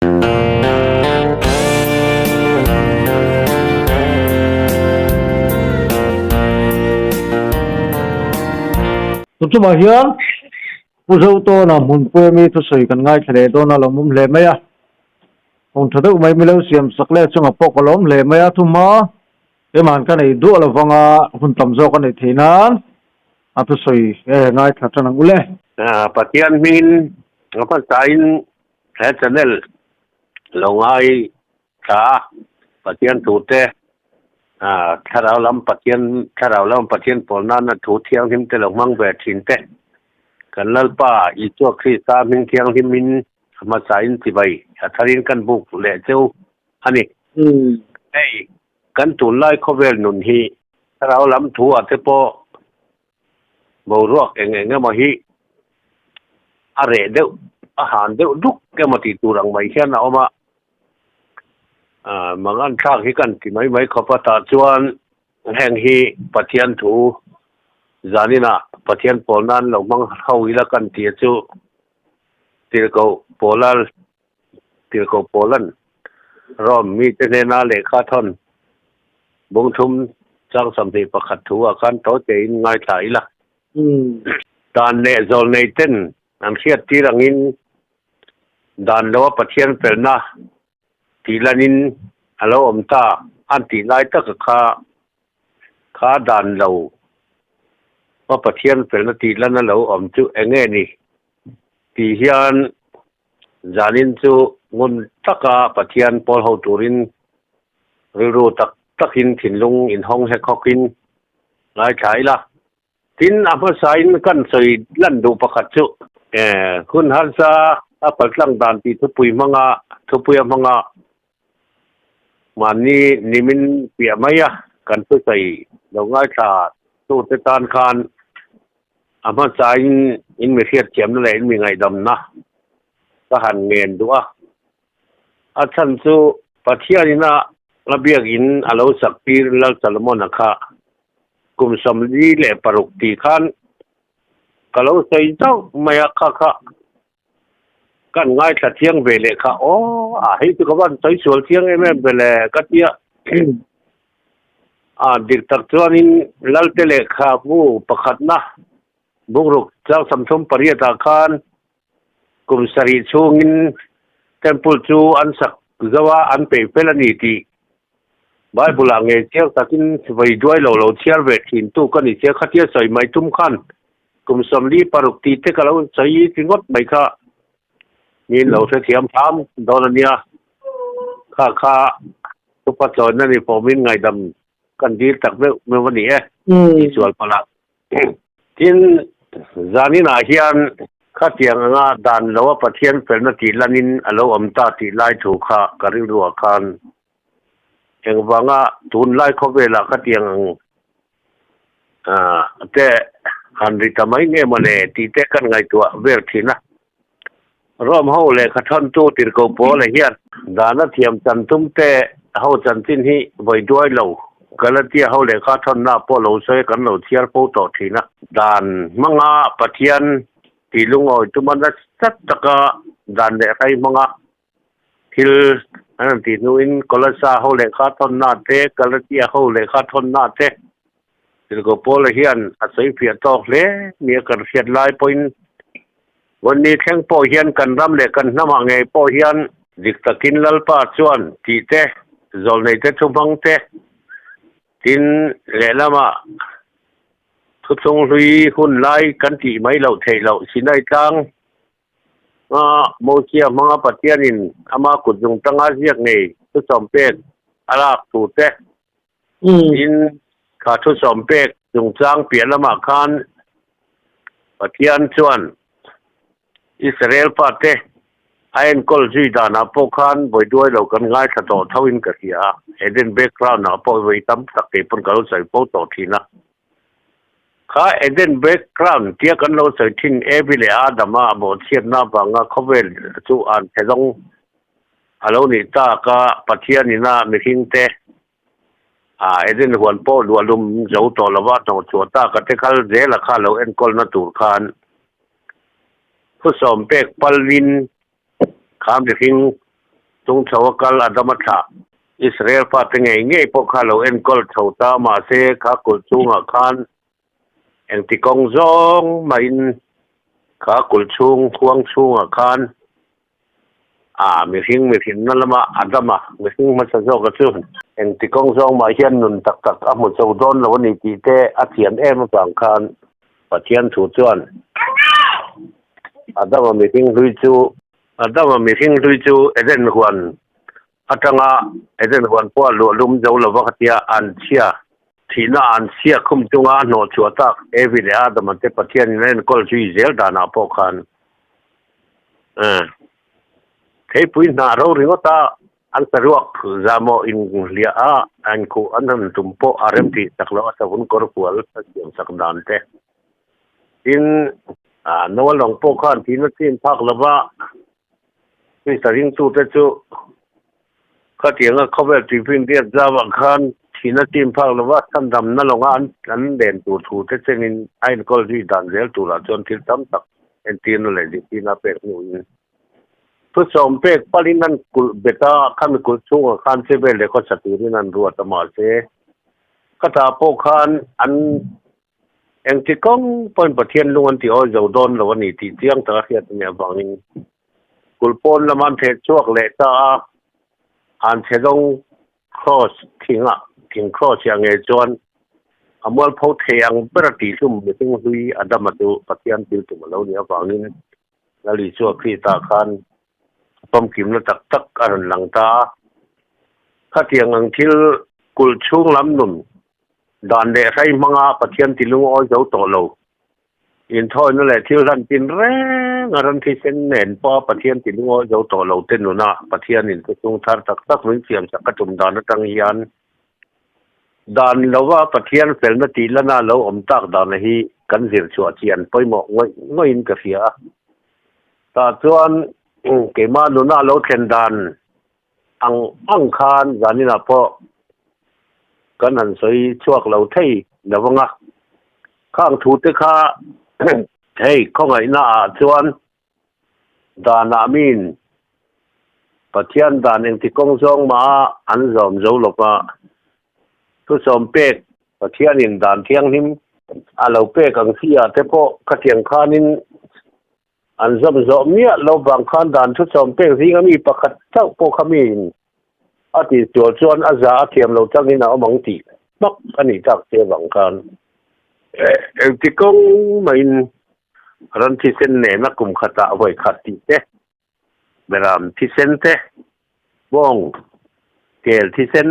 Tun tumah hian Pu Zotawna hmunpui ami thusawi kan ngaithla leh dawn a, lawmawm hle mai a. Kawng tha deuh mai milo siam sak leh chungah pawh ka lawm hle mai a, thuma keimahan ka nei duah lo vanga hun tam zawk a neih theih nan a thusawi ngaithla tan ang u le. Pathian hmingin a hmasain he channel lo ngai thla a, Pathian thute thlarau lam Pathian thlarau lam Pathian pawl nana thu thianghlim te lo hmang ve thin te kan Lalpa Isua Krista hming thianghlimin a hmasain chibai a tharin kan buk leh cheu a ni. Hei kan tunlai khawvel nun hi thlarau lam thu ah te pawh boruak eng eng emaw hi a reh deuh a han deuh duk emaw tih tur ang mai hian a awm a, mangan thlak hi kan ti mai mai khawp a, tah chuan heng hi Pathian thu zaninah Pathian pawl nan lo hmang ho ila kan tih chu Tirhkoh Paula Tirhkoh Paula'n Rome mite hnena lehkha thawn bungthum chang 21 thu ah khan tawi tein ngaithla ila. Dan leh zawlnei ten an hriat tir angin dan loa Pathian felna tih lanin a lo awm ta an tih lai taka kha kha dan lo a Pathian felna tih lan a lo awm chu eng nge ni tih hian zanin chu ngun taka Pathian pawl ho turin rilru tak takin thinlung inhawng hek hawkin ngaithla ila. Tin, a hmasain kan sawi lan duh pakhat chu hun harsa a paltlang dan tih thupui hmanga thupuia hmanga mahni nimin piah mai a kan thusawi lo ngaithla tute tan khan a hmasain in mi hriatthiamna leh in mi ngaihdamna ka han ngen duh a. A chhan chu Pathianina a biakin a lo sak tir Lal Solomon-a kha kum 46 tih khan ka lo sawi zauh mai a, kha kha kan ngaithla thiang ve leh kha aw a hei chu ka van sawi sual thiang em em ve le ka ti a. A dik tak chuanin Lalte lehkhabu pakhatna bungruk chang 38 ah khan Kum sarih chhungin temple chu an sak zo a, an peih fel a ni tih Bible-ah ngei chiang takin vawi duai lo lo chhiar ve thin tu ka ni sia, khatia sawi mai tum khan kum 46 tih te ka lo sawi ti ngawt mai kha min lo hrethiam hram dawn a nia, kha kha thupa chawina ni fawmin ngaihdam kan dil tak meuh meuh a ni e, tihsual palh ah. Tin, zaninah hian khatiang anga dan loa Pathian felna tih lanin a lo awm ta tih lai thu kha ka rilruah khan engvanga tunlai khawvelah khatiang ang te han ri ta mai nge mawle tih te kan ngaihtuah vel thin a. Rome ho lehkha thawntu Tirhkoh Paula hian dana thiam chan tum te ho chanchin hi vawi duai lo Galatia ho lehkha thawnna pawh lo sawi kan lo chhiar fo tawh thin a. Dan hmanga Pathian tih lungawi tuma nasa taka dan leh hrai hmanga thil an rawn tih hnuin Kolossa ho lehkha thawnna te, Galatia ho lehkha thawnna te Tirhkoh Paula hian a sawi fiah tawk hle nia kan hriat lai pawhin Vawnni thleng pawh hian kan ram leh kan hnamah ngei pawh hian dik takin Lalpa chuan tih te, zawlnei te thu hmang te, tin lehlamah thuthlung hlui hun lai kan tih mai loh theih loh Sinai tlang a Mosia hmanga Pathianin ama kut zung tanga ziak ngei thusawm pek a lak thu te, Tin, kha thusawm pek chungchang piah lamah khan Pathian chuan Israel fate a enkawl zui danah pawh khan vawi duai lo kan ngaithla tawh thoin ka hria a, Eden background-ah pawh vawi tam tak kei pawn ka lo sawi fo tawh thin a. Kha Eden background tia kan lo sawi thin Evi leh Adama a bawhchhiatna avanga khawvel chu an chhe zawng a lo nih tak a, Pathianin a mihringte a Eden huan pawh luahlum zo tawh lova hnawhchhuah tak a te khal zela kha lo enkawlna tur khan thusawm pek palin kha mihring. Chung chho a kal Adama thlah Israel fate ngei ngei pawh kha lo enkawl chho ta mahse kha kulh chhungah khan engti kawng zawng mahin kha kulh chhung huang chhungah khan a mihring mihrinna lama Adama mihring hmasa zawka chu engti kawng zawng mah hian nun tak tak a hmu chho dawn lo a ni tih te a thiam em avang khan Pathian thu chuan Adama mihring hlui chu Adama mihring hlui chu Eden huan atanga Eden huan pawh a luah lum zo lova khatia an chhia thihna an chhia khum chunga a hnawh chhuah tak Evi leh Adama te Pathianin a enkawl zui zel danah pawh khan theipui hnah ro ringawt a an saruak zahmawh inhliah a an khuh an han tum pawh a rem tih tak loh a savun kawr fual a siam sak dan te. Tin, Noa lawng pawh khan thihna chin phak lova Krista ringtute chu khatianga khawvel tuifinriat zauah khan thihna chin phak lova chhandamna lawnga an len tur thu te chenin a enkawl zui dan zel turah chuan thil tam tak entirna leh zirtirna a pek hnuin thusawm pek palin an kulh bet a, khami kulh chhungah khan chevel leh khawsa turin an ruat a mahse khatah pawh khan an Engti kawng pawhin Pathian lung an ti awi zo dawn lo a ni tih chiang taka hriat a nih avangin kulh pawn lama an theh chhuak leh ta a, an chhe dawng kraws thingah thing kraws hi a ngei chuan a mualpho thei ang ber a tihhlum mihring hlui Adama chu Pathian thil tum a lo nih avangin Lal Isua Krista khan a pawmkimna tak tak a rawn lang ta a. Khatiang ang thil kulh chhung lam nun Dan leh hrai hmanga Pathian ti lungawi zo tawh lo. Inthawina leh thil hlan tin reng a ram thisen nen pawha Pathian ti lungawi zo tawh lo te nuna Pathianin thuthlung thar tak tak min siam sak a tum dan atang hian dan lova Pathian felna tih lana lo awm tak dana hi kan zir chhuah chian pawimawh ngawih ngawihin ka hria a. Tah chuan keimah nuna lo thlen dan Ang ang khan zaninah pawh kan han sawi chhuak lo thei lo ang a, khang thu te kha hei khawngaihna ah chuan danah miin Pathian dan engti kawng zawng mah a an zawm zo lo va, thusawm pek Pathianin dan thianghlim a lo pek ang chi ah te pawh khatiang khanin An zawm zawh miah lo vang khan dan thuchawm pek zinga mi pakhat chauh pawh kha miin a tih sual chuan a za a thiam lo changin a awm ang tih hmak a nih tak che vang khan engti kawng maiin ran thisen nena kum khatah vawi khat tih te, beram thisen te, bawng kel thisen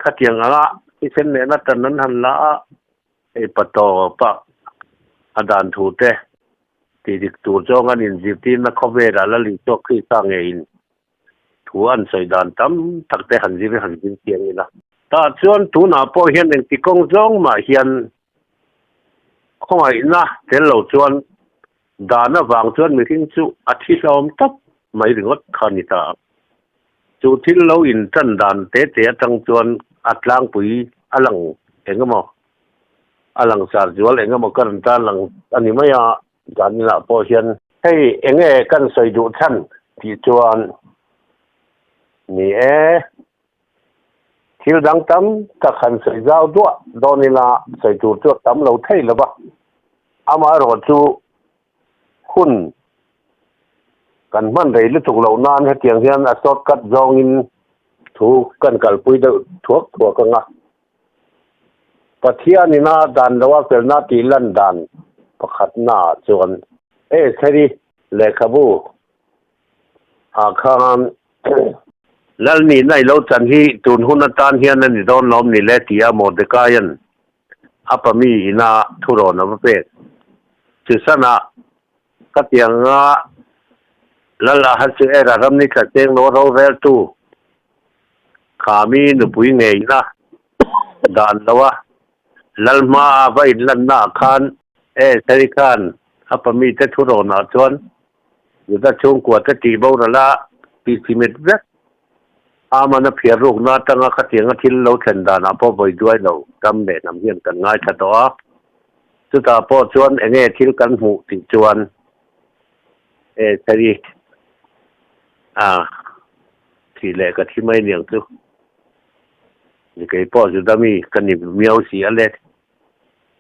khatiang anga thisen nena tan an han la a, hei patawpa a dan thu te Tih dik tur zawng an inzirtirna khawvelah la lihchhuak Krista ngeiin thu an sawi dan tam tak te han zir han zir chiang ila. Tah chuan tunah pawh hian engti kawng zawng mah hian khawngaihna tel lo chuan dan avang chuan mihring chu a thi hlawm tawp mai ringawt kha a ni ta ang. Chu thil lo intan dan te te atang chuan a tlangpui a lang eng emaw A langsar zual eng emaw ka rawn tan lang a ni mai a, zaninah pawh hian hei eng nge kan sawi duh chhan tih chuan ni e, thil dang tam tak han sawi zau duah dawn ila sawi tur chu a tam lo thei lo va, amaherawh chu hun kan hman rei lutuk loh nan hetiang hian a shortcut zawngin thu kan kalpui deuh thuak thuak ang a. Pathianin a dan loa felna tih lan dan pakhatnaah chuan Estheri lehkhabu ah khan Lal nihna i lo chan hi tun hun atan hian a ni dawn lawm ni le tia Mordecaia'n a pami ina thurawn a va pek. Susanah khatianga Lal Ahasuera ram ni tla cheng lo roreltu Khami nupui ngeina dan lo a, lal hma a va inlanna ah khan e Seri khan a pamite thurawn ah chuan Juda chhungkua te tih boral a tih chimit vek. Aman a phiar rukna atanga khatianga thil lo thlen danah pawh vawi duai lo ram leh hnam hian kan ngaithla tawh a, chutah pawh chuan enge thil kan hmuh tih chuan e Seri a. Thih leh ka thi mai niang chu. Ni kei pawh Juda mi ka ni miau si a le.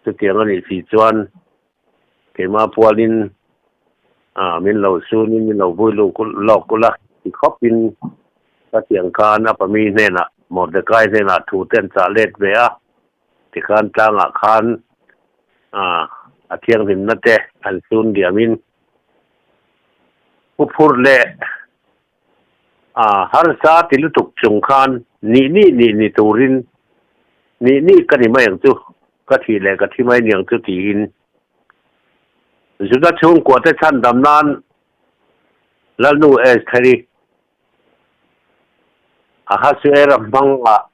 Chutiang a nih si chuan keimah pualin ah min lo sunin min lo vui luk lawk kul a. Ti khawpin ka tiang khan a pami hnenah Mordecai hnenah thu te an chah let ve a. Tikhan tlangah khan ah a thianghlimna te an sun diamin pu phur leh A harsa ti lutuk chung khan nih nih nih ni turin nih nih ka ni mai ang chu, ka thih leh ka thi mai niang chu tiin Juda chhungkua te chhan dam nan Lalnu Estheri Ahasuera hmangah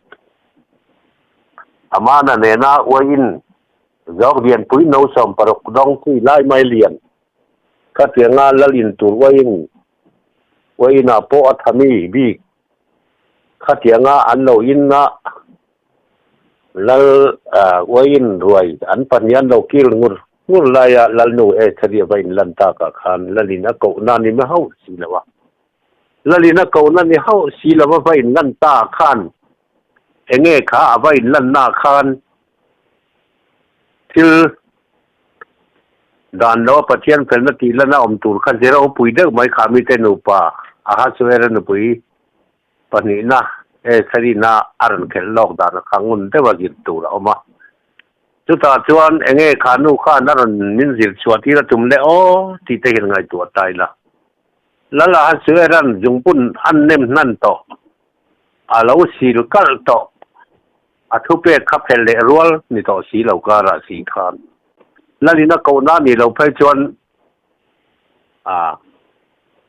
Hamana nena uaiin zawk lianpui no 60 dawng chui lai mai lian Khatianga lal in tur uaiin uainah pawh a thami bik. Khatianga an lo inna lal uaiin ruai an pahnih an lo kil ngur ngur laia lalnu e thari va in lan takah khan lalin a kohna ni mai hauh si lo a. Lalin a kohna ni hauh si lo a va in lan ta khan enge kha a va in lanna khan thil Dan lo a Pathian felna tih lana awm tur kha zir a upui deuh mai kha mite nupa Ahasuera nupui pahnihna Esarina a rawn khelh lawk dan a kha ngun deuh a zir tur a awm a. Chutah chuan enge kha nu khan a rawn min zir chhuah tir a tum le aw tih te hian ngaihtuah ta ila. Lal Ahasuera'n zungpun an nem hnan tawh, a lo sil kalh tawh. A thupek kha phelh leh rual ni tawh si lo karah si khan Lalin a kohna nih loh phei chuan a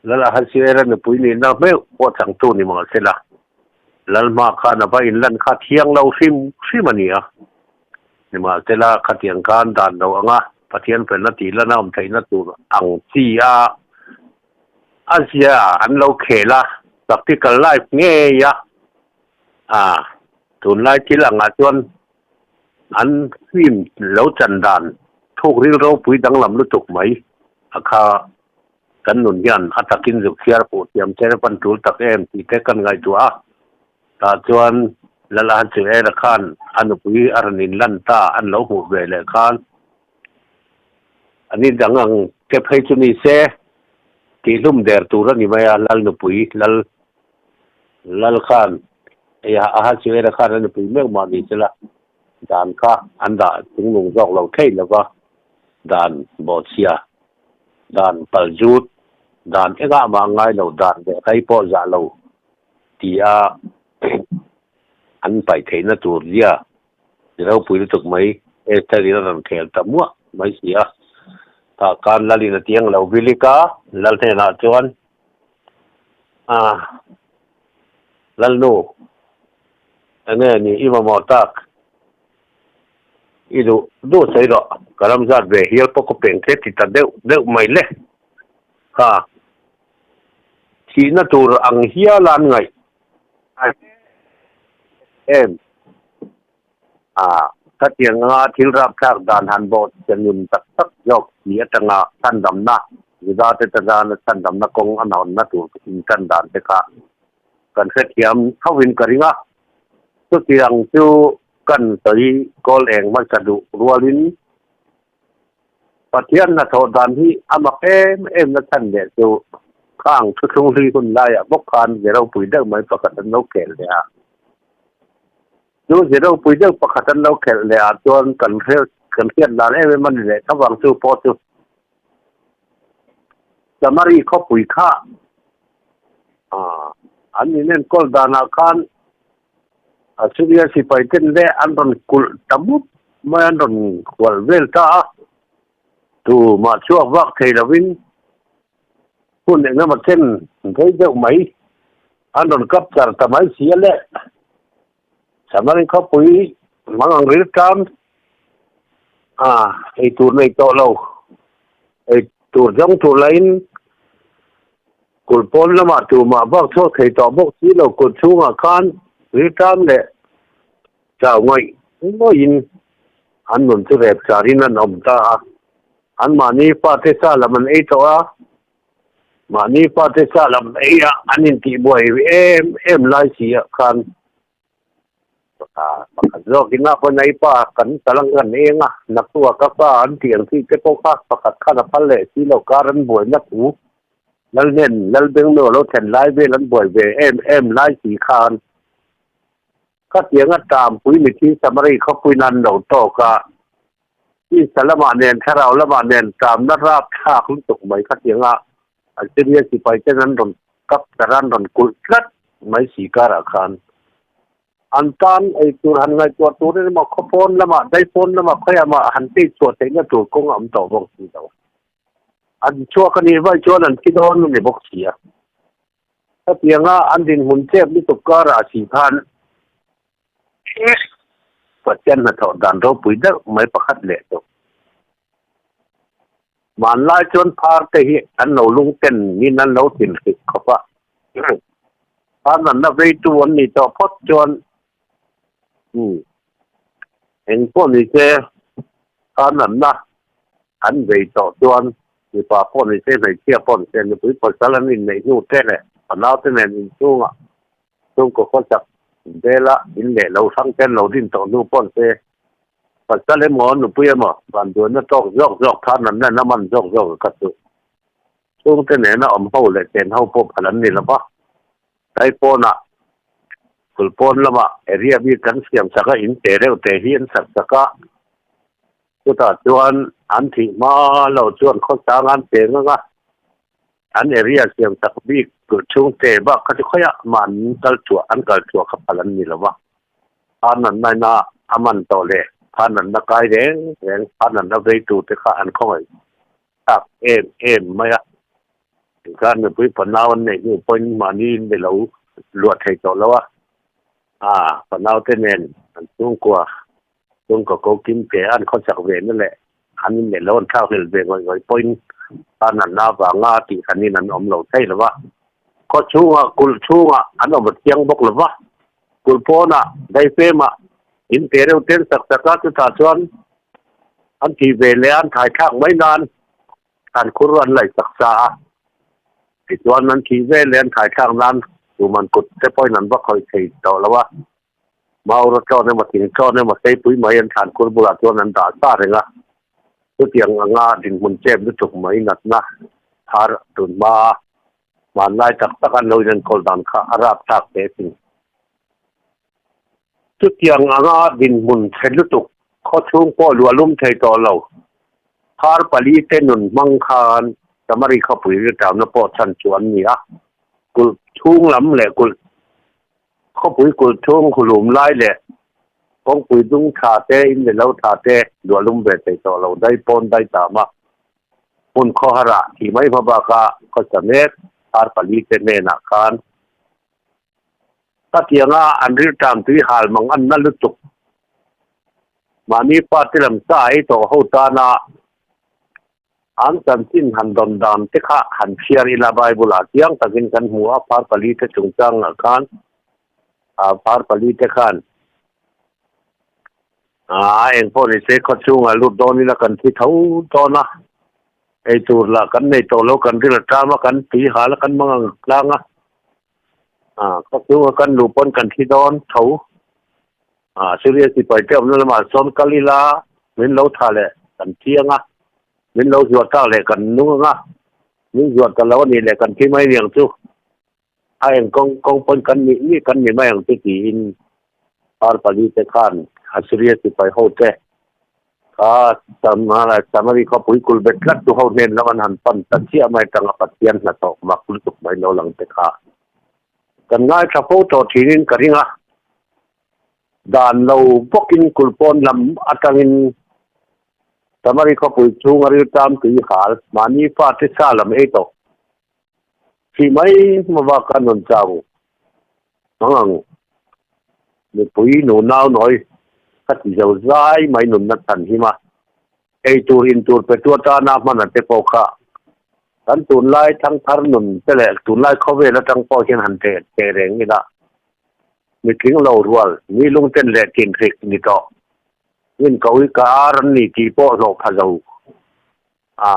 Lal Ahasuera nupui nihna hmeuh pawh changtu ni mah se la, Lal hma khan a va inlan kha thiang lo hrim hrim a ni a. Nimahsela khatiang khan dan lo anga Pathian felna tih lana awm theihna tur ang chi a a zia an lo khel a, practical life ngei a A, tunlai thil angah chuan an film lo chan dan thuk ril ropui danglam lutuk mai a kha kan nun hian a takin zuk chhiar pawh thiam che pan tul tak em tih te kan ngaihtuah a. Tah chuan Lala Hanchuera khan a nupui a rawn inlan ta an lo hmuh ve leh khan ani dang ang te phei chu ni se tihhlum der tur a ni mai a, Lal nupui Lal Lal khan ei a ha chu era khan a nupui meuh mah ni sela dan kha an dah chungnung zawk lo thei lova dan bawhchhia dan palzut dan engah mah ngai lo dan leh rai pawh zah lo ti a an paih theihna tur zia ropui lutuk mai Esther in a rawn khel ta muah mai si a tah khan Lalin a tiang lo bilik a Lal hnenah chuan A, Lalnu, enge ni i mamawh tak? I duh duh sawi rawh, ka ram zat ve hial pawh ka peng tlem ti ta deuh deuh mai le. Kha, thihna tur ang hial a an ngaih em? A, khatiang anga thil rapthlak dan han bawh che nun tak tak zawk ti atanga chhandamna, Juda-te tana chhandamna kawng a nawnna tur intan dan te kha kan hrethiam thovin ka ring a. Chutiang chu kan sawi kawl eng hmasa duh rualin Pathian hnathawh dan hi a mak em em na chhan leh chu khang thuthlung hlui hun laiah bawk khan ze ropui deuh mai pakhat an lo khel leh a. Chu ze ropui deuh pakhat an lo khelh leh ah chuan kan hre kan hriat dan em em a ni leh tho vang chu pawh chu Samari khawpui kha an inenkawl danah khan Assyria sipai ten leh an rawn kulh ta mup mai an rawn hual vel ta a, tumah chhuak vak thei lovin hun engemaw chen rei deuh mai an rawn kap char ta mai si a le. Samari khawpui mang ang ril tlam a ei tur nei tawh lo, ei tur zawng tur lahin kulh pawn lamah tumah bak chhuak thei tawh bawk si lo, kulh chhungah khan ril tlam leh chau ngawih ngawihin an nun chu rep charin an awm ta a, anmahni fate sa lam an ei tawh a. Mahni fate sa lam ei a an intihbuai em em lai si ah khan pakhat zawkin a pawn ei pa kan talang kan eng a, naktuah ka pa an tih ang chi te pawh kha pakhat khan a phal leh si lo kar an buaina thu Lalhnen Lalbengnu a lo thlen lai vel an buai ve em em lai si khan khatianga tampui mithi Samari khawpuiin an lo tawk a. Tisa lamah nen thlarau lamah nen tamna rap thlak lutuk mai khatianga Assyria sipai ten an rawn kap tar a, an rawn kulh tlat mai si karah khan an tan ei tur han ngaihtuah turin emaw khaw pawn lamah dai pawn lamah khawiah mah han tei chhuah theihna tur kawng a awm tawh bawk si lo. An chhuak a nih vaih chuan an thi dawn a ni bawk si a. Khatianga an dinhmun chep lutuk karah si khan Pathian hnathawh dan ropui deuh mai pakhat leh tawh. Hmanlai chuan phar te hi an lo lungten in an lo thin hrih khawp a. Phar nanna veitu an nih tawh phawt chuan umm eng pawh ni se phar nanna an vei tawh chuan mipa pawh ni se hmeichhia pawh ni se nupui pasal an inneih hnu te leh fanaute nen inchhungah Chhungkaw khawsak vela in leh lo hrang ten lo din tawh hnu pawn se pasal emaw nupui emaw vanduaina tawk zawk zawk khan an nen a man zawk zawk a kha chu chhungte nena awm ho leh chen ho pawh phal an ni lo va. Tlai pawnah kul pawn lamah area bik kan siam sak a in te reuh te hi an sak sak a chutah chuan an thih hma lo chuan khawsang an cheng ang a. An area siam tak bik tur chhungte bak kha chu khawiah mah an kal chhuah an kal chhuah kha phal an ni lo va. Phan an naina a man tawh leh phan an na kai reng reng phan an na vei tur te kha an khawngaih thlak em em mai a. Tikhan mipui fanau an neih hnu pawhin mahni in be lo luah thei tawh lo a. Aa fanau te nen an chhungkua chhungkaw ko kim te an khawchak ve na leh An inneih lo an thlak hlel ve ngawih ngawih pawhin tan an na vanga tih khanin an awm lo thei lo va. Khaw chhungah kulh chhungah an awm a thiang bawk lo va. Kulh pawnah daifemah in te reuh ten sak sak a, chutah chuan an tih ve leh a, an thaithlak mai nan thlan khur an laih sak sa a. Tichuan an thih ve leh an thaithlak nan tuman kut te pawhin an va khawih thei tawh lo a. Maura tlawn emaw thing tlawn emaw seipui mai an thlan khur bulah chuan an dah sa reng a, chutiang anga dinhmun chep lutuk mai natna thar tun hma a hmanlai tak tak an lo inenkawl dan kha a rapthlak hle thin. Chutiang anga dinhmun chhe lutuk khaw chhung pawh luahlum thei tawh lo phar pali te nun hmang khan Samari khawpui rilṭamna pawh chhan chu an ni a, kulh chhung lam leh kulh Khawpui kulh chhung hulum lai leh kawngpui dung tha te, in leh lo tha te luahlum ve thei tawh lo dai pawn dai tam a. Hmun khawhar ah thih mai hma baka khawsa mek Arpali te hnenah khan khatianga an rilṭam tui hal mang an na lutuk. Mahni fate lam sa ei tawh ho tana An chanchin han dawn dan te kha han chhiar ila Bible ah chiang takin kan hmu a, phar pali te chungchang ah khan ah phar pali te khan ah eng pawh ni se khaw chhungah lut dawn ila kan thi tho dawn a, eitur lah kan nei tawh lo kan ril a ṭam a kan tui hal a kan mang ang tlang a, ah khaw chhungah kan luh pawn kan thi dawn tho ah Syria sipai te awmna lamah sawn kal ila min lo tha leh kan thiang a. Min lo zuar tak leh kan nung anga, min zuar ta lo a nih leh kan thi mai niang chu a eng kawng kawng pawn kan nih nih kan ni mai ang chu tiin Par pali te khan Assyria sipai ho te kha Samari khawpui kul bet tlat tu ho hnen lam an han pan ta chiah mai atanga Pathian hnathawh mak lutuk mai lo lang te kha kan ngaithla fo tawh thinin ka ring a. Dan lo bawkin kulhpawn lam atangin Samari khawpui chhunga riltam tui hal mahni fate sa lam ei tawh thih mai hma baka nun chau hmang ang mipui nu nau nawi ka ti zo zai mai nunna chhan him a, ei tur in tur pe tu atana hman a te pawh kha kan tunlai thangthar nun te leh tunlai khawvel atang pawh hian han teh teh reng ila mitling lo rual mi lungten leh tinhrik ni tawh. Min ko hi ka ar an ni tih pawh hlawh pha zo. A,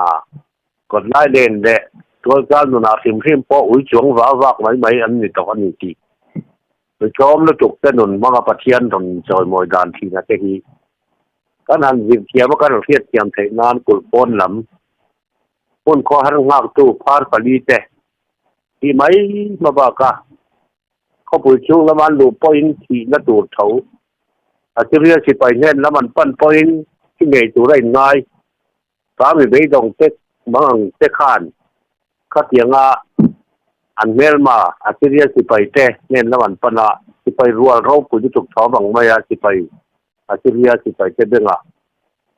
kawt lai len leh Tualchal nunah hrim hrim pawh ui chuang vak vak mai mai an ni tawh a ni tih Tlawm lutuk te nun hmanga Pathian rawn chawimawi dan thina te hi kan han zir thiam a, kan rawn hriat thiam theih nan kulh pawn lam hmun khawhar nghaktu phar pali te tih mai hma baka khawpui chhung lama an luh pawhin thihna tur tho Assyria sipai hnen lam an pan pawhin thi ngei tur a inngai. Ka mi beidawng te mang ang te khan khatianga an hmelma Assyria sipai te hnen lam an pan a, sipai rual ropui lutuk thawm ang maia sipai Assyria sipai te bengah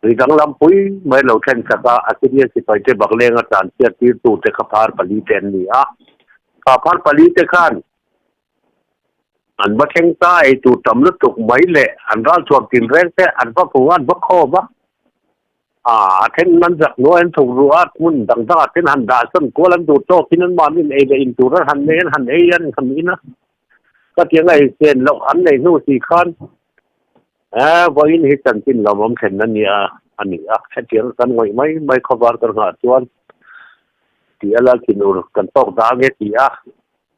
ri danglam pui mai lo thlen chak a, Assyria sipai te baklenga tlanchhiat tirtu te kha phar pali te an ni a. Kha phar pali te khan An va thleng ta ei tur tam lutuk mai leh an ral chhuak tin reng te an va hmu a, an va khawm a. A then an zak hnuai an thuk ruh a, hmun dang dangah ten han dah sawn kual an duh tawkin an mahni ei leh in tur an han nei an han ei an han in a. Khatiang a ei chen loh an nei hnu si khan vawiin hi chanchin lawmawm thlen a nia a ni a. Hetiang kan ngawih mai mai khawvar kan nghah chuan tih a lalthinur kan tawk dah ange tih a.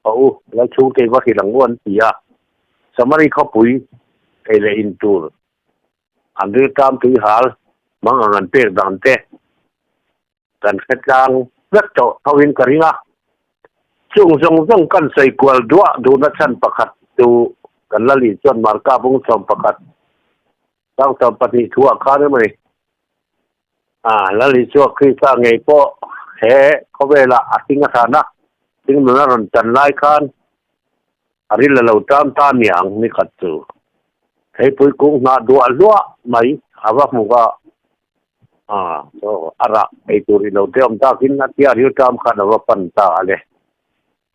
A u, Lalchhungtei va hrilh ang u an ti a. Samari khawpui ei leh in tur an riltam tui hal mang ang an pek dan te kan hre tlang vek tawh tho in ka ring a. Chung zawng zawng kan sawi kual duah duhna chhan pakhat chu kan la lih chuan Marka bung 11 sang 12 thu ah khan emaw ni. A, Lal Isua Krista ngei pawh he khawvelah a hring a hran a, hringnun a rawn chan lai khan a ril a lo tan ta niang ni khat chu. Theipui kung hnah duah hluah mai a va hmu a, a, chaw a rah ei tur i lo te awm takin a tia ril tam khan a va pan ta a le.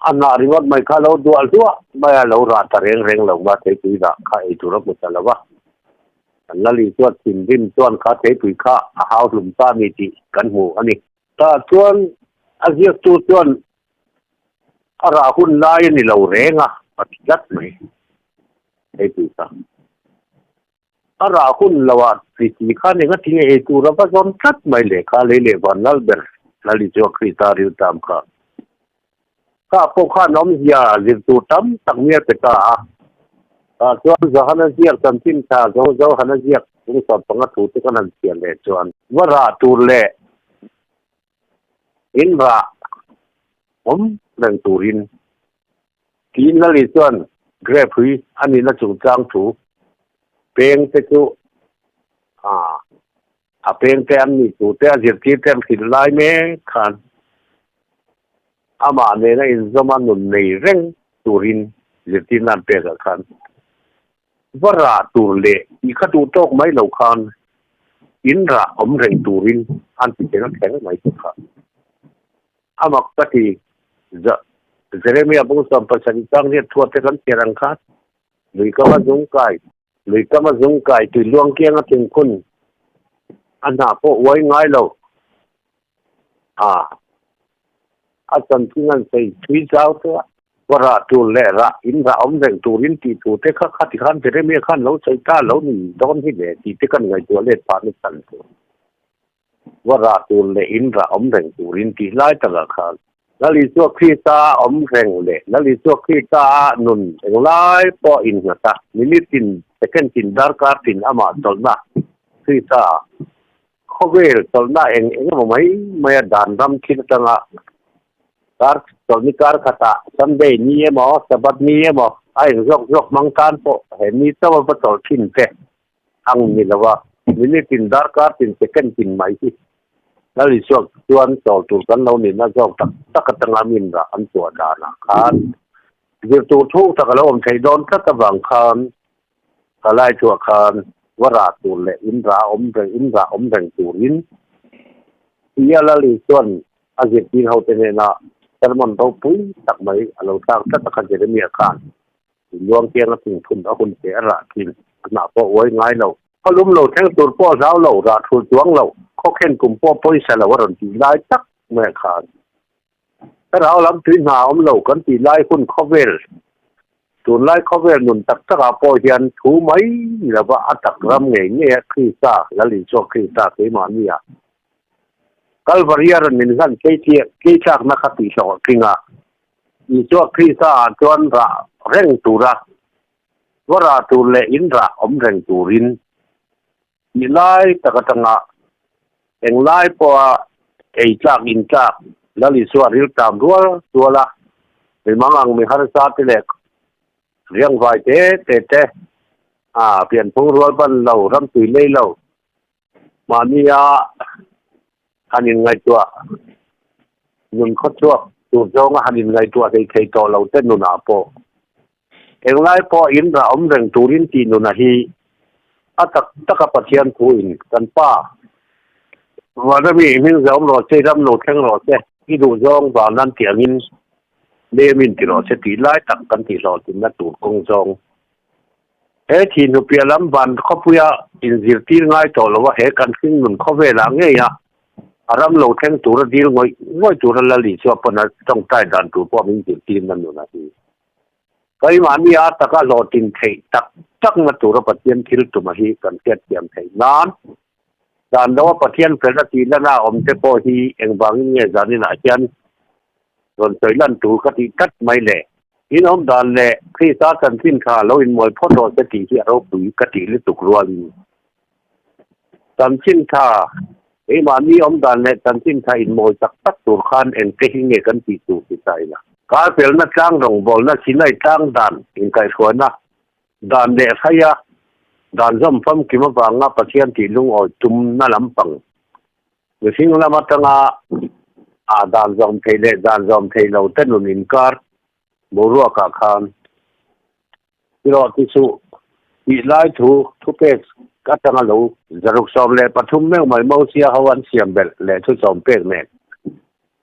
A hnah ringawt mai kha lo duah hluah mai a, lo rah ta reng reng lo va, theipui rah kha ei tur a hmu ta lo va. Kan Lali chuan thinrim chuan kha theipui kha a hau hlum ta a ni tih kan hmu a ni. Tah chuan a ziaktu chuan a rah hun lai a ni lo reng a, a ti tlat mai theipui kha. A rah hun lo ah titi khan eng a ti nge ei tur a va zawn tlat mai le kha lei leh van lal ber Lali chu a Krista riltam kha. Kha pawh khan awmzia zir tur tam tak mial pe ta a. Tah chuan Johana ziak chanchin tha zo Johana ziak tung 15 thu te kan han chhiar leh chuan va rah tur leh in rah awm reng turin Tiin Lali chuan grape hui a nihna chungchang thu peng te chu a peng te an nih tur te a zirtir te an hrilh lai mek khan amah nena inzawma nun nei reng turin zirtirna an pek ah khan va rah tur leh tih kha duh tawk mai lo khan in rah awm reng turin an ti tel kher mai te kha. A mak ka ti. Jeremia bung 17 chang riat thuat te kan chhiar ang kha. Lui kama zung kai, lui kama zung kai tui luang kianga thingphun a hnah pawh uai ngai lo. A a chanchin an sawi thui zau te a. Va rah tur leh rah in rah awm reng turin tih thu te kha khati khan Jeremia khan lo sawi ta lo ni dawn hi le tih te kan ngaihtuah let phah ni chan tur. Va rah tur leh in rah awm reng turin tih lai takah khan Lal Isua Krista a awm reng leh Lal Isua Krista a nun englai pawh innghat a, minute tin, second tin, darkar tin amah chawlhna Krista khawvel chawlhna eng eng emaw mai mai a dan ram thil atanga kar chawlhni kar khatah Sunday ni emaw Sabbath ni emaw a eng zawk zawk hmang tan pawh he ni chauh a va chawlh thin te ang ni lo a, minute tin, darkar tin, second tin mai hi Lal Isua chuan chawl tur kan lo nihna zawk tak tak atanga min rah an chhuah danah khan zir tur thuk tak a lo awm theih dawn tlat avang khan ka lai chhuah khan va rah tur leh in rah awm reng in rah awm reng turin tia Lal Isua'n a zirtir hote hnena sermon ropui tak mai a lo thlak tlat a kha Jeremia khan Luang kiang a thingphun a hun che a rah thin, a hnah pawh uai ngai lo. Khaw lum lo thleng tur pawh hlau lo, rah thul chuang lo, khaw khen kum pawh pawisa lo a rawn tih lai tak mai ah khan. Thlarau lam tui hna awm lo kan tih lai hun khawvel, tunlai khawvel nun tak tak ah pawh hian thu mai ni lova a tak ram ngei ngei a Krista, Lal Isua Krista keimahni ah. Kalvaria rawn min hlan tleitlakna kha tihhlawhtling a, Isua Krista ah chuan rah reng tura va rah tur leh in rah awm reng turin tih lai tak atanga englai pawha ei tlak in tlak Lal Isua riltam rual rual a, mi mangang mi harsa te leh riangvai te te te a pianphung rual ban lo ramtui lei lo Mahnia han inngaihtuah nun khawchhuak tur zawnga han inngaihtuah hlei thei tawh lo te nunah pawh englai pawh in rah awm reng turin tih nuna hi a tak taka Pathian thu in kan Pa Vanami hming zawm rawh se, ram lo thleng rawh se, i duh zawng vanan tiangin lem in ti rawh se tih lai tak kan tihhlawhtlinna tur kawng zawng He thi hnupiah lam van khawpuia inzirtir ngai tawh lo a, he kan hringnun khawvelah ngei a, a ram lo thleng tura dil ngawih ngawih tura Lal Isua pawn a tawngtai dan tur pawh min zirtir na nun a hi. Keimahni a taka hlawhtlin theih tak takna tura Pathian thil tuma hi kan hriatthiam theih nan dan lo a Pathian felna tih lana awm te pawh hi engvangin nge zaninah hian rawn sawi lan tur ka tih tlat mai le. In awm dan leh Krista chanchin tha lo inmuai phawt rawh se tih hi a ropui ka tih lutuk rualin chanchin tha keimahni awm dan leh chanchin tha inmawi tak tak tur khan engte hi nge kan tih tur ti ta ila. Karpelna tlang rawngbawlna Sinai tlang dan inkaihhruaina dan leh hraia dan zawm famkim avanga Pathian tih lungawi tumna lampang Mihring lam atanga a dan zawm thei leh dan zawm thei lo te nun inkar boruakah khan tirawh ti suh tih lai thu thupek atanga lo 113 meuh mai Mosia ho an siam belh leh thu sawm pek nen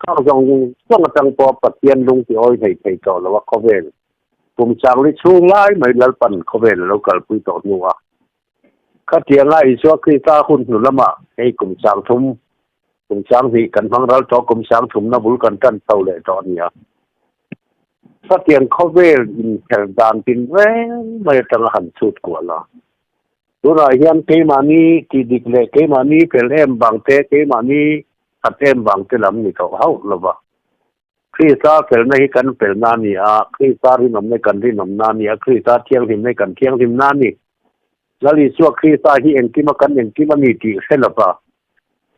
khang zawng zawng atang pawh Pathian lung ti awi hlei thei tawh lo a khawvel kum sangli chhung lai mai Lalpan khawvel a lo kalpui tawh hnu a. Khatianga Isua Krista hun hnu lamah hei kum 3000, kum 2000 kan hmang ral tawh, kum sangthumna bul kan tan chho leh tawh a ni a. Khatiang khawvel inher dan tin reng mai atanga han chhut kual a. Tunah hian keimahni tih dik leh keimahni fel em vang te, keimahni that em vang te lam ni tawh hauh lova. Krista felna hi kan felna a ni a, Krista rinawmna hi kan rinawmna a ni a, Krista thianghlimna hi kan thianghlimna a ni. Lal Isua Krista hi engkima kan engkim a ni tih hre lova,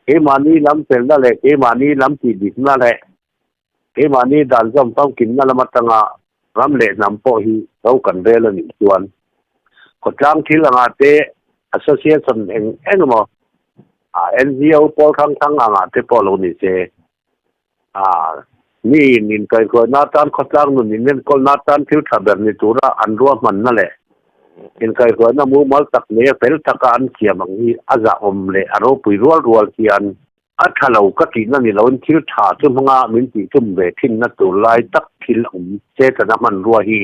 keimahni lam felna leh keimahni lam tihdikna leh keimahni dan zawm famkimna lam atanga ram leh hnam pawh hi ro kan rel a nih chuan khawtlang thil angah te association eng eng emaw NGO pawl hrang hrang angah te pawh lo ni se. A, mi in inkaihhruaina atan khawtlang nun inenkawl atan thil tha ber ni tura an ruahmanna leh inkaihhruaina mumal tak nei a fel taka an siam ang hi a zahawm leh a ropui rual rual hian a tha lo ka tihna ni loin thil tha chu hmanga min tihtum ve thinna tur lai tak thil awm Setana hmanrua hi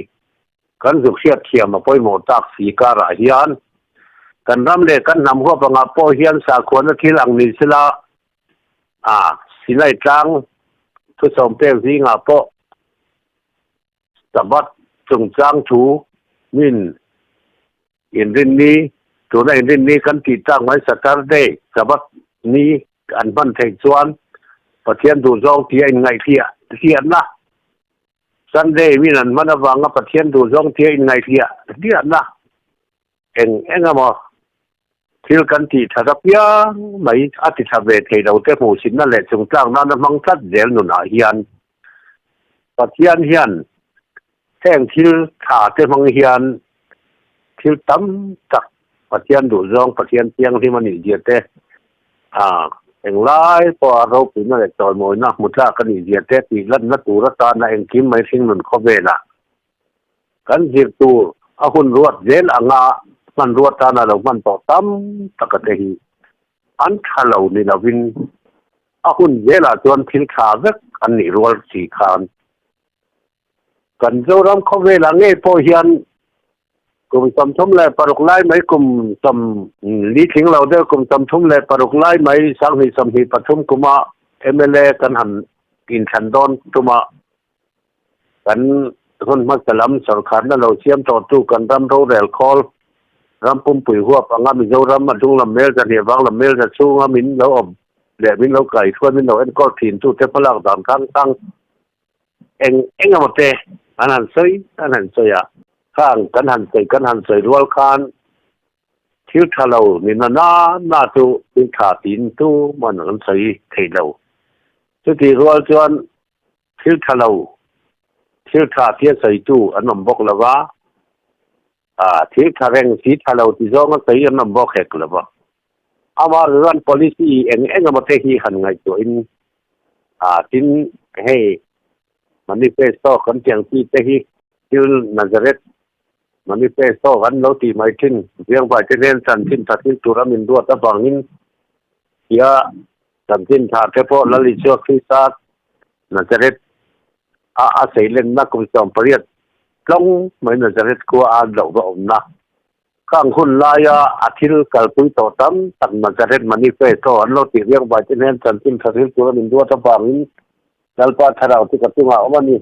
kan zuk hriat thiam a pawimawh tak si karah hian kan ram leh kan hnam huap angah pawh hian sakhuana thil ang ni sela A, Sinai tlang thusawm pek zingah pawh Sabbath chungchang thu min inrinni, tuna inrinni kan tih tak mai Saturday, Sabbath ni an hman theih chuan Pathian duhzawng tia inngaihhliah hliahna, Sunday min an hman avanga Pathian duhzawng tia inngaihhliah hliahna Eng eng emaw thil kan tih that apiang mai a ti tha ve thei lo te hmuhsitna leh chungtlak nana hmang tlat zel nunah hian Pathian hian heng thil tha te hmang hian thil tam tak Pathian duhzawng Pathian thianghlim a nih zia te a englai pawha ropuina leh chawimawina hmu tlak a nih zia te tih lanna tur atana engkim mai hringnun khawvelah Kan zir tur a hun ruat zel anga hmanrua tana lo hman tawh tam taka te hi an tha lo ni lovin a hun zelah chuan thil tha vek an nih rual si khan kan Zoram khawvelah ngei pawh hian kum 36 lai mai kum 40 tling lo deuh kum 36 lai mai 2023 kuma mla kan han inthlan dawn tuma Kan hun hmasa lam sorkharna lo siam tawhtu kan ram rorel khawl, ram pumpui huap anga Mizoram a hnung lam mel zahnih vang lam mel za chhunga min lo awp leh min lo kaihruai min lo enkawl thin tu te hmalak dan kang kang eng eng emaw te an han sawi an han sawi a, khang kan han sawi kan han sawi rual khan thil tha lo ni na na na chu thil tha tiin tuman an sawi thei lo. Chutih rual chuan thil tha lo thil tha tia sawitu an awm bawk lo va, thil tha reng si tha lo ti zawnga sawi an awm bawk hek lo va. Amah ruan policy eng eng emaw te hi han ngaihtuahin tin hei manifesto kan tiang chi te hi thil Nazareth manifesto kan lo tih mai thin Riangvai te hnen chanchin tha thil tura min ruat avangin tia chanchin tha te pawh Lal Isua Krista Nazareth a a seilenna kum 18 tlawng mai Nazareth khua a an loh va awmna Khang hun laia a thil kalpui tawh tam tak Nazareth Manifesto an lo tih riak vai te hnen chanchin tha thil tura min duat avangin Lalpa Thlarau chu ka chungah awm a ni.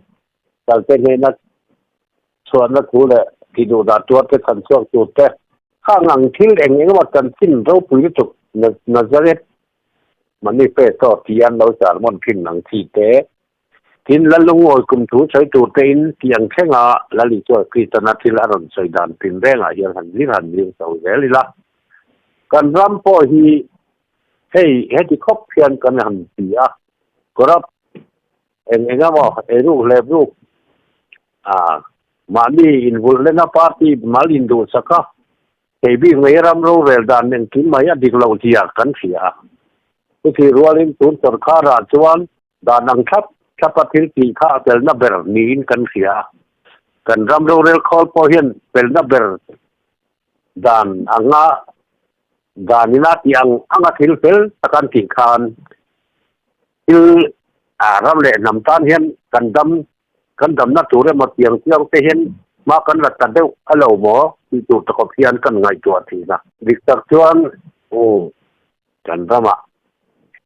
Kalte hnena chhuahna thu leh tihduh dah tuar te chhan chhuak tur te. Khang ang thil eng eng emaw chanchin ropui lutuk Nazareth Manifesto tih an lo sermon thin ang chi te. Tin, Lalungawi kum thu sawi tur tein tih ang thlenga Lal Isua Kristana thil a rawn sawi dan tinrengah hian han zir han zir chho zel ila. Kan ram pawh hi hei heti khawp hian kan han ti a, corrupt eng eng emaw eiruk hlepruk a mahni invulhlena party mal induhsak a, Hei bik mai ram rorel dan engkim mai a dik loh zia kan hria a. Chutih rualin tun sawrkharah chuan dan ang thlap thlapa thil tih kha a felna ber niin kan hria a. Kan ram rorel khawl pawh hian felna ber dan anga dan ina tih ang anga thil fel tak an tih khan thil ram leh hnam tan hian kan dam Kan damna tur emaw tiang chiang te hian hma kan la ta deuh a lo maw tih tur takawp hian kan ngaihtuah thin a. Dik tak chuan u kan ramah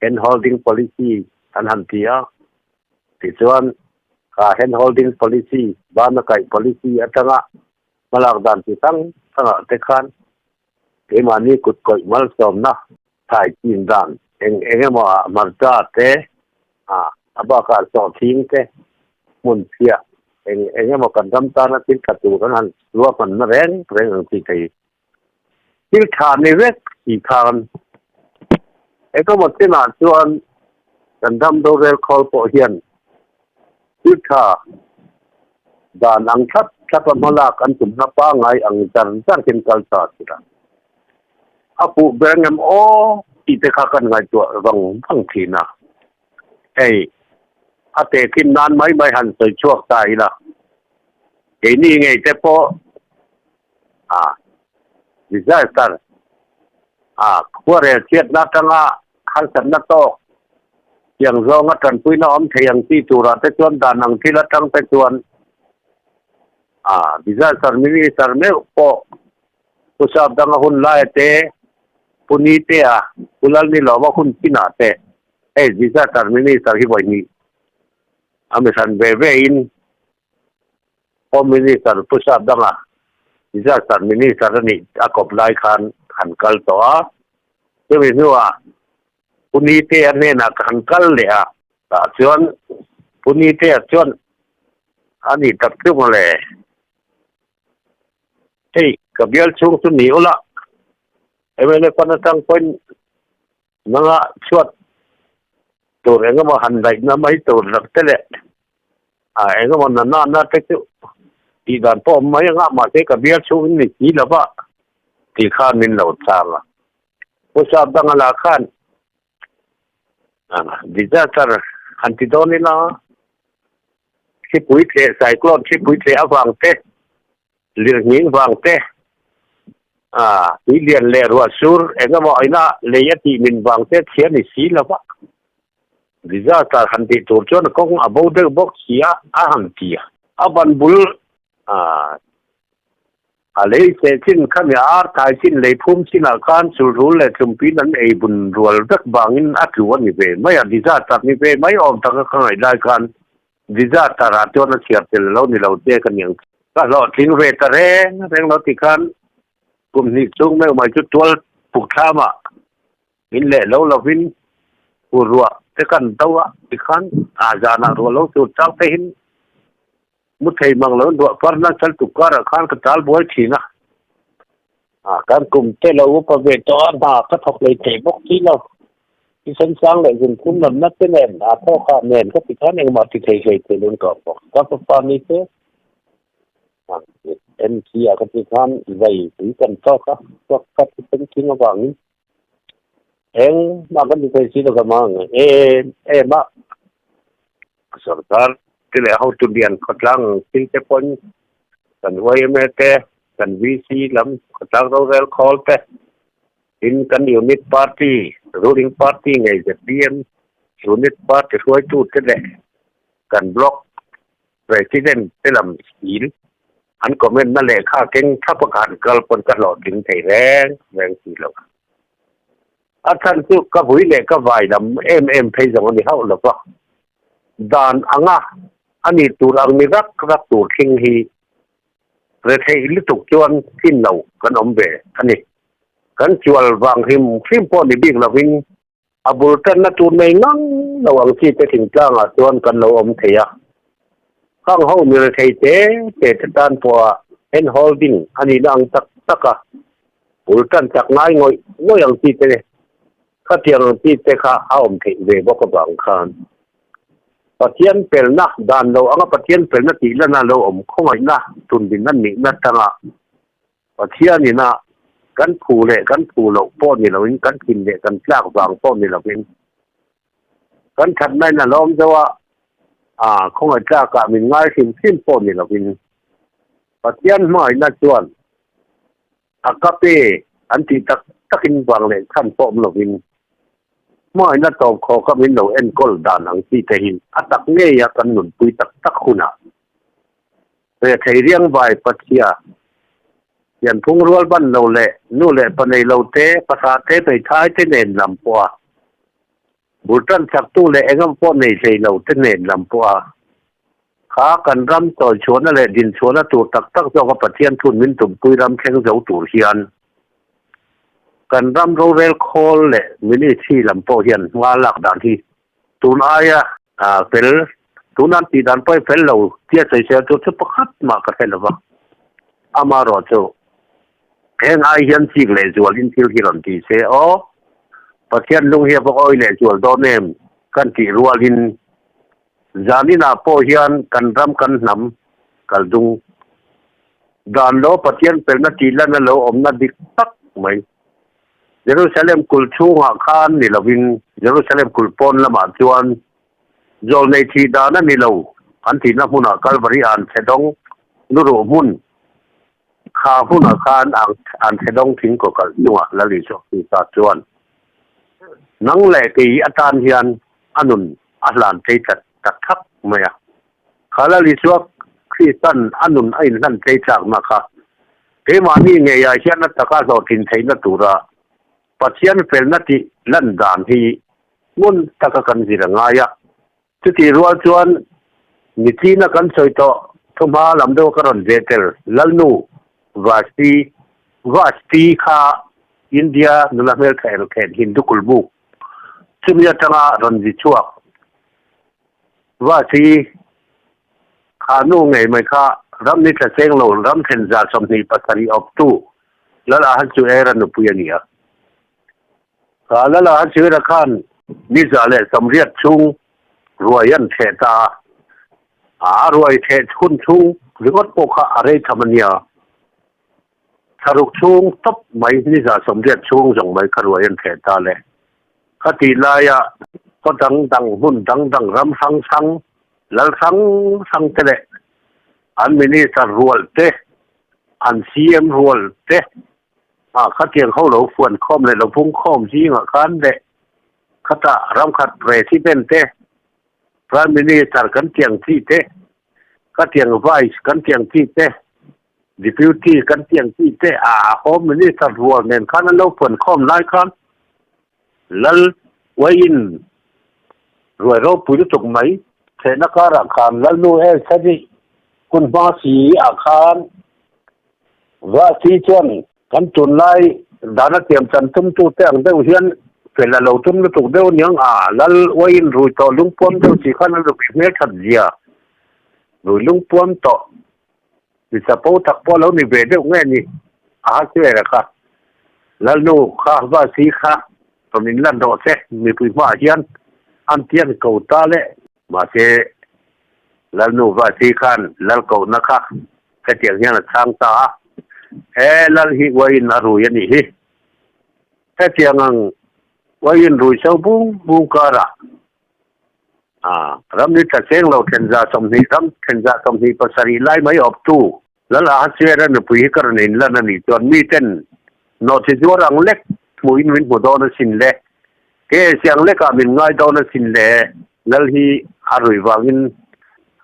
hand holding policy an han ti a, tichuan kha hand holding policy, bana kaih policy atanga hmalak dan chi hrang hrangah te khan keimahni kut kawih malsawmna thai chin dan eng eng emaw ah hmarcha te ah a bakah sawhthing te hmun chhiah eng eng emaw kan ram tana thil tha tur an han ruahmanna reng reng ang chi thei thil tha ni vek si khan eng emaw chinah chuan kan ram rorel khawl pawh hian thil tha dan ang thlap thlap a hmalak an tumna pangngai ang zar zar hian kal ta si la. A puh ber ngem aw tih te kha kan ngaihtuah vang vang thin a. Hei, a tehkhin nan mai mai han sawi chhuak ta ila, keini ngei te pawh a disaster a khuarel chhiatna atanga harsatna tawk tiang zawnga tanpuina awm thei ang chi turah te chuan dan ang thil atang te chuan a disaster minister meuh pawh Pu Sap danga hun laia te, Pu Nitea, Pu Lalnilawma hun chinah te, hei Disaster Minister hi vawi hnih a mi hran ve ve in Home Minister Pu Sap danga Disaster Minister a nih a kawp lai khan han kal tawh a, chumi hnuah Pu Nitea hnenah ka han kal leh a, tah chuan Pu Nitea chuan a nih tak chu mawle. Hei ka bial chhung chu ni ula, mla pan atang pawhin nanga chhuat tur engemaw han daihna mai tur rak te leh ah engemaw na nana te chu tih dan pawh awm mai anga mahse ka bial chhung in ni si lova tih khan min lo chang a. Pu Sap danga lah khan disaster han ti dawn ila Thlipui tleh, cyclone thlipui tleh avang te, lirnghing vang te, tui lian leh ruah sur eng emaw ina lei a tih min vang te chhia ni si lo va. Disaster han tih tur chuan kawng a bo deuh bawk si a, a han ti a. A ban bul A lei seh chin kha mi ar thai chin lei phum chinah khan sulrul leh tlumpiin an ei bun rual vek vangin a tlu a ni ve mai a, disaster ni ve mai awm taka ka ngaih lai khan disaster ah chuan a chhiar tel lo ni lo che ka niang. Ka hlawhtling ve ta reng reng lo ti khan kum hnih chhung meuh mai chu tual puk thlamah min leh lo lovin. Fur ruah te kan do a tikhan a zanah ruah lo tur chang te hin mu thei mang lo in ruah par nan sal tuk karah khan ka tal buai thin a. A kan kum te lo upa ve tawh a hna ka thawk lei thei bawk si lo. Thisen sang leh zunthum lamna te nen a thawk ah nen ka ti khan engmah ti thei hlei thei lo in ka awm bawk. Ka fapa ni te MC ah ka ti khan zai pui kan tawk a, tawk ka thisen thing avangin Engmah kan ti thei si lo ka mang em em a. Sorkar te leh hotu lian khawtlang thil te pawn kan yma te, kan VC lam khawtlang rorel khawl te, tin kan unit party, ruling party ngei zpm unit party hruaitu te leh kan block President te lam sil an comment na lehkha keng thap a ka han kal pawn ka hlawhtling thei reng reng si lo. A chhan chu ka vui leh ka vai lam em em phei zawng a ni hauh lo va, dan anga a ni tur ang ni rak rak tur thling hi retheih lutuk chuan thin lo kan awm ve a ni. Kan chual vang hrim hrim pawh ni bik lovin A bul tanna tur nei ngang lo ang chi te thingtlangah chuan kan lo awm thei a. Khang ho mi rethei te te te tan pawha hand holding a nihna ang tak tak a, bul tan chak ngai ngawih ngawih ang chi te khatiang ang chi te kha a awm theih ve bawk avang khan Pathian felna dan lo anga Pathian felna tih lana lo awm khawngaihna tundin a nihna tanga Pathianin a kan phu leh kan phu loh pawh ni loin, kan thin leh kan tlak vang pawh ni loin, kan thatna in a lawm deuh a, a khawngaih tlakah min ngai hrim hrim pawh ni loin, Pathian hmangaihna chuan a ka pe an tih tak takin vang leh chhan pawh awm loin, hmangaihna tawp khawka min lo enkawl dan ang chi te hi a tak ngeia kan nunpui tak tak hunah Rethei riang vai Pathia hian phung rual ban lo leh nu leh pa nei lo te, pasa te, hmeithai te nen lam pawh a, bul tan chaktu leh engam pawh nei hlei lo te nen lam pawh a, kha kan ram chawi chhuahna leh din chhuahna tur tak tak zawka Pathian thun min tumpui ram thleng zo tur hian kan ram rorel khawl leh ministry lam pawh hian hma lak dan hi Tun aia fel, tun an tih dan pawh hi fel lo tia sawisel tur chu pakhat mah ka hre lo va. Amaherawhchu, heng ai hian chik leh zualin thil hi rawn ti se aw, Pathian lung hi a va awi leh zual dawn em kan tih rualin zaninah pawh hian kan ram kan hnam kal dung dan lo Pathian felna tih lana lo awmna dik tak mai Jerusalem kulh chhungah khan ni lovin Jerusalem kulh pawn lamah chuan zawlnei thih dan a ni lo an tihna hmunah Kalvari an chhe dawng luruh hmun kha hmunah khan an chhe dawng thing kaw kalh chungah Lal Isua Krista chuan nang leh kei atan hian a nun a hlan thei tlat tak thak mai a. Kha Lal Isua Krista'n a nun a inhlan tlei tlakna kha keimahni ngeiah hian a taka hlawhtlin theihna tura Pathian felna tih lan dan hi ngun taka kan zir a ngai a. Chutih rual chuan michina kan sawi tawh thuhma lam deuh ka rawn ve tel Lalnu Vashti Vashti kha India nula hmeltha elkhen Hindu kulmuk chumi atanga rawn zi chhuak Vasi, kha nu ngei mai kha ram ni tla cheng lo ram then 27 awptu Lal Ahasuera nupui a ni a. Kha Lal Ahasuera khan ni 180 chhung ruai an theh ta a, a ruai theh hun chhung ringawt pawh kha a rei tham a nia. Thlaruk chhung tawp mai ni 180 chhung zawng mai kha ruai an theh ta le. Khatih laia khaw dang dang hmun dang dang ram hrang hrang lal hrang hrang te leh an minister rual te, an CM rual te ah khatiang ho lo fuan khawm leh lo pung khawm zingah khan leh khatah ramkhat president te, prime minister kan tiang chi te, khatiang vice kan tiang chi te, Deputy kan tiang tih te a Home Minister rual nen khan an lo puan khawm lai khan Lal Uaiin ruai ropui lutuk mai thehna karah khan Lalnu Elsabi hun hma si ah khan Vasi chuan kan tunlai dana tiam chan tumtu te ang deuh hian. Fel a lo tum lutuk deuh aniang a, lal uaiin rui tawh lungpuam deuh si khan a nupui hmelthat zia rui lungpuam tawh mi chapo tak pawh a lo ni ve deuh nge ni a ha chuer a kha. Lalnu kha va si kha rawn inlan rawh se mipui hmaah hian an tian ko ta le. Mahse Lalnu va si khan lal kohna kha hetiang hian a chhang ta a, He lal hi uaiin a rui a nih hi. Hetiang ang uaiin rui so bung bung karah ram ni tla cheng lo thenza 20 ram thenza 27 lai mai awptu Lal Ahasuera nupui hi ka rawn inlan a nih chuan miten nawhchi zuar ang lek hmuhin min hmu dawn asin le, ke siang lekah min ngai dawn asin le, Lal hi a rui vangin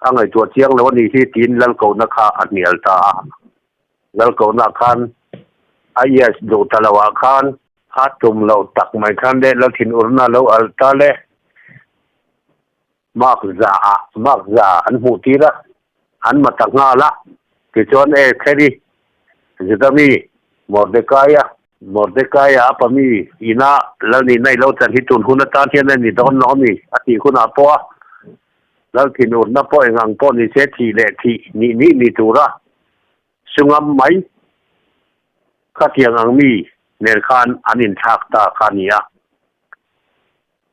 a ngaihtuah chiang lo a nih hi tiin Lal kohna kha a hnial ta a. Lal kohna khan a yes duh ta lo ah khan a tum loh tak mai khan le Lal thinurna lo alh ta le mark za ah mark za an hmuh tir a, an ma ta nghal a. Tichuan e Kheri, Juda mi Mordekaia, Mordekaia a pa mi ina Lal nihna i lo chan hi tun hun atan hian a ni dawn lo a mi a tih hunah pawh a Lal thinurna pawh eng ang pawh ni se thih leh thih nih nih ni tura sungam mai khatiang ang mi nen khan an inthlak ta kha a ni a.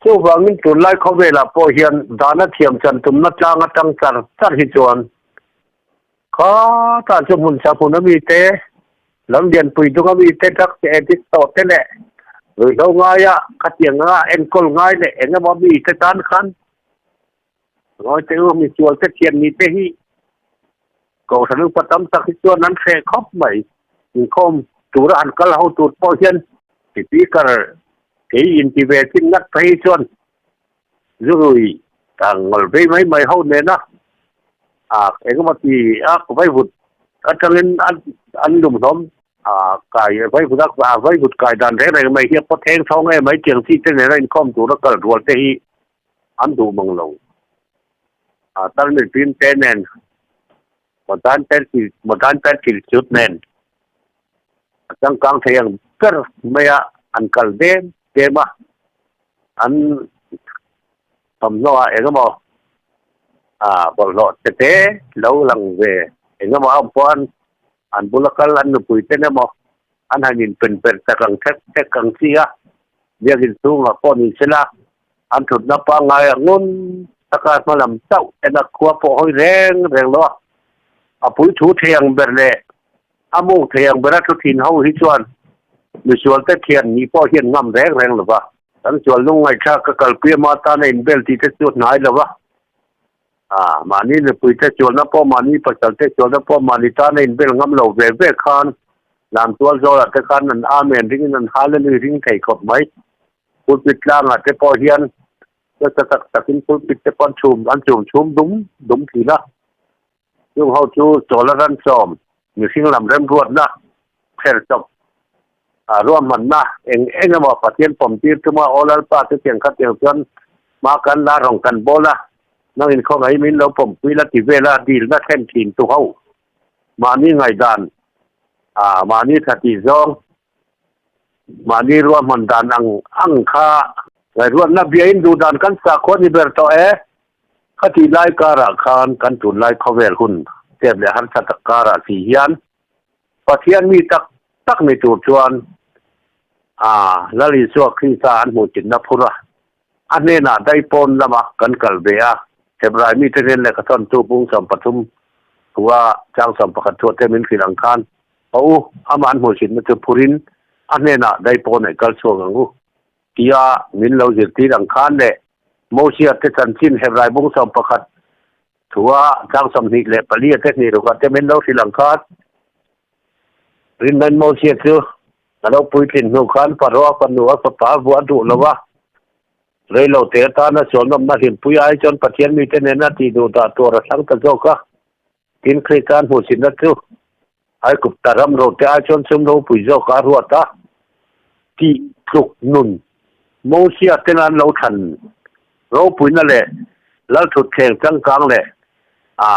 Chuvangin tunlai khawvelah pawh hian dana thiam chan tumna tlang atang char char hi chuan kha tah chu hmun sa hmun a mi te, lam lianpui dung a mi te, drugs addict tawh te leh ruihhlo ngaia khatiang anga enkawl ngai leh eng emaw mi te tan khan Ngawi teh u, misual te thian ni te hi Kohhran upa tam tak hi chuan an hreh khawp mai. Inkhawm tura han kal ho tur pawh hian speaker kei inti ve chin ngat phei hi chuan zurui tang ngawl vei mai mai ho nena a engemaw ti a vaivut atangin an lum hlawm a kai vaivut a vaivut kai dan reng reng mai hi a paw theng thawng em mai tiang chi te nena inkhawm tura kal rual te hi an duh mang lo. A tarmit pin te nen, modern pencil, modern pencil chut nen a changkang thei ang ber mai a, an kal dem dem a, an thawmhnaw ah eng emaw ah bawlhhlawh te te lo lang ve eng emaw a awm pawh an an bula kal an nupui ten emaw an han inpen per tak ang thek thek ang chi a, biakin chhungah pawh ni sela an thutna pangngai a ngun taka hma lam chauh en a khua pawh hawi reng reng lo a, a pui thu thei ang ber leh a muk thei ang bera thu thin ho hi chuan misual te thian nih pawh hian ngam reng reng lo va. Kan sual lung ngaihthlak ka kalpui ama tana inbel tih te chu a hnai lo va, a mahni nupui te sualna pawh mahni pasal te sualna pawh mahni tana inbel ngam lo ve ve khan Lamtual zawlah te khan an Amen ringin an Hallelui ring thei khawp mai. Pulpit tlangah te pawh hian nasa tak takin pulpit te pawh an chhum an chhum chhum dum dum thin a. Chung ho chu chawl a ransawm mihring lam remruatna pher chawp a ruahmanna eng eng emaw Pathian pawm tir tuma aw Lalpa te tiang kha tiang chuan hma kan la rawng kan bawl a, nang inkhawngaihin min lo pawmpui la ti vela dilna thlen thin tu ho mahni ngaihdan ah mahni tha tih zawng Mahni ruahman dan ang ang kha ngaihruatna biain duh dan kan sakhua ni ber tawh e. Khatih lai karah khan kan tunlai khawvel hun chep leh harsa tak karah si hian Pathian mi tak tak ni tur chuan a Lal Isua Krista an hmuh chinna phur a, a hnenah daipawn lama kan kal ve a, Hebrai mite hnen lehkha thawntu bung 30 thua chang 11 thuah te min hrilh ang khan A u, amah an hmuhsitna chu phurin a hnenah dai pawh neih kal chhuak ang u, tia min lo zirtir ang khan leh Mosia te chanchin Hebrai bung 11 thua chang 24 a te hnih rukah te min lo hrilh ang khan rinnain Mosia chu a lo puitlin hnu khan Pharaoh a fanu a fapa a vuah duh lo va, reilo te atana sualnawmna hlimpui ai chuan Pathian mite nena tih duh dah tur a thlang ta zawk a. Tin, Krista hmuhsitna chu Aigupta ram rote ai chuan sum ropui zawk a ruat a, tih tluk nun Mosia ten an lo thlan ropuina leh lalthutthleng changkang leh a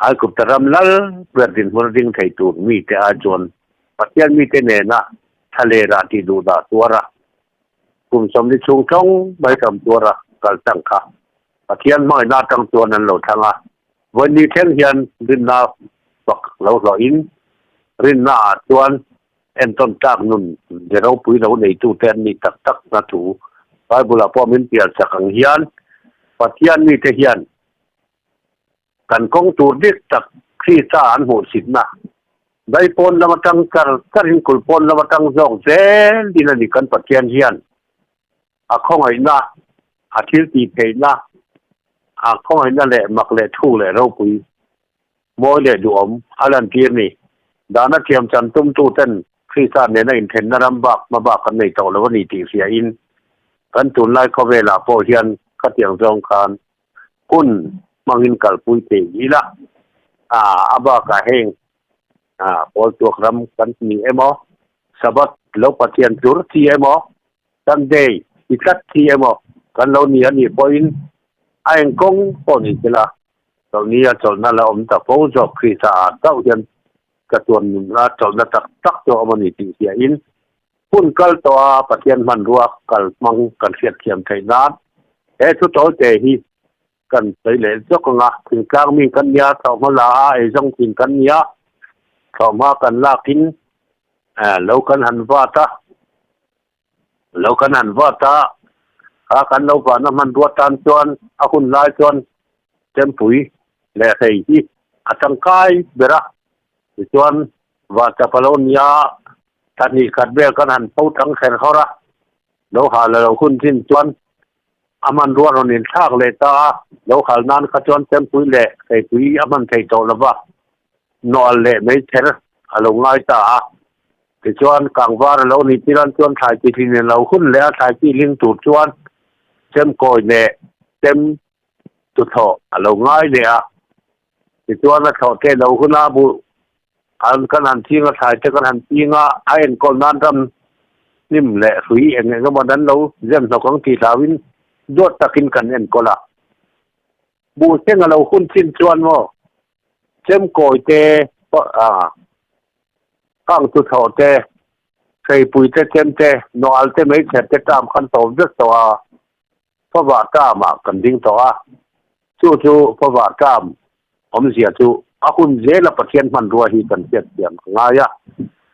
Aigupta ram lal ber dinhmun a ding thei tur mite ai chuan Pathian mite nena thlalera tih duhdah tuar a. Kum 40 chhung tlawng mai tam tuara kal tang kha Pathian hmangaihna atang chuan an lo thlang a. Vawiin thleng hian rinna fak lo hlawhin rinna ah chuan entawn tlak nun ze ropui lo neitute an nih tak tak na thu Bible ah pawh min pian sak ang hian Pathian mite hian Kan kawng tur dik tak Krista an hmuhsitna dai pawn lam atang char charin kul pawn lam atang zawk zel din a ni. Kan Pathian hian a khawngaihna, a thil tih theihna, a khawngaihna leh mak leh thuk leh ropui, mawi leh duhawm a lantir ni. Dana thiam chan tumtuten Krista nena inthenna ram bak hma bak kan nei tawh lo a ni tih hriain kan tunlai khawvelah pawh hian khatiang zawng khan hun hmangin kalpui thei ila, a a bakah heng pawl tuak ram kan ni emaw, Sabbath lo Pathian tlur chi emaw, Sunday ti tlat chi emaw kan lo ni a nih pawhin a eng kawng pawh ni sela, chawlhni a chawlhna la awm ta fo zawk Krista ah chauh hian ka tuan nunna chawlhna tak tak chu a awm a ni tih hriain Hun kal tawh a Pathian hmanrua kal hmang kan hriatthiam theih nan he thu tawlte hi kan sawi leh zawk ang a, thingtlang mi kan nia, thlawhhma la a eizawng thin kan nia, thlawhhma kan lakin lo kan han vat a, lo kan han vat a, kha kan lo vahna hmanrua tan chuan a hun lai chuan chempui leh hrei hi a tangkai ber a, tichuan Vahchap a lo nia, thla hnih khat vel kan han pho tang kher hawr a, lo hal a lo hun chin chuan a hmanrua rawn inthlak leh ta a, lo hal nan kha chuan chempui leh hreipui a hman thei tawh lo va, nawh leh meichher a lo ngai ta a. Tichuan kangvar a lo nih tilan chuan thlai chi hlin a lo hun leh a, thlai chi hling tur chuan chemkawi leh chem tuthlawh a lo ngai leh a. Tichuan a thlawh theih loh huna buh an kan han ching a, thlai te kan han ching a, a enkawl nan ram hnim leh hrui eng eng emaw an lo zem hnawk ang tih hlauhin duat takin kan enkawl a. Buh seng a lo hun chin chuan maw chemkawi te kang chu thlawh te, hreipui te chem te, nawh al te meichher te ṭam khan tawp vek tawh a. Favah ṭamah kan ding tawh a, chu chu favah ṭam awmzia chu a hun zela Pathian hmanrua hi kan hriatthiam a ngai a.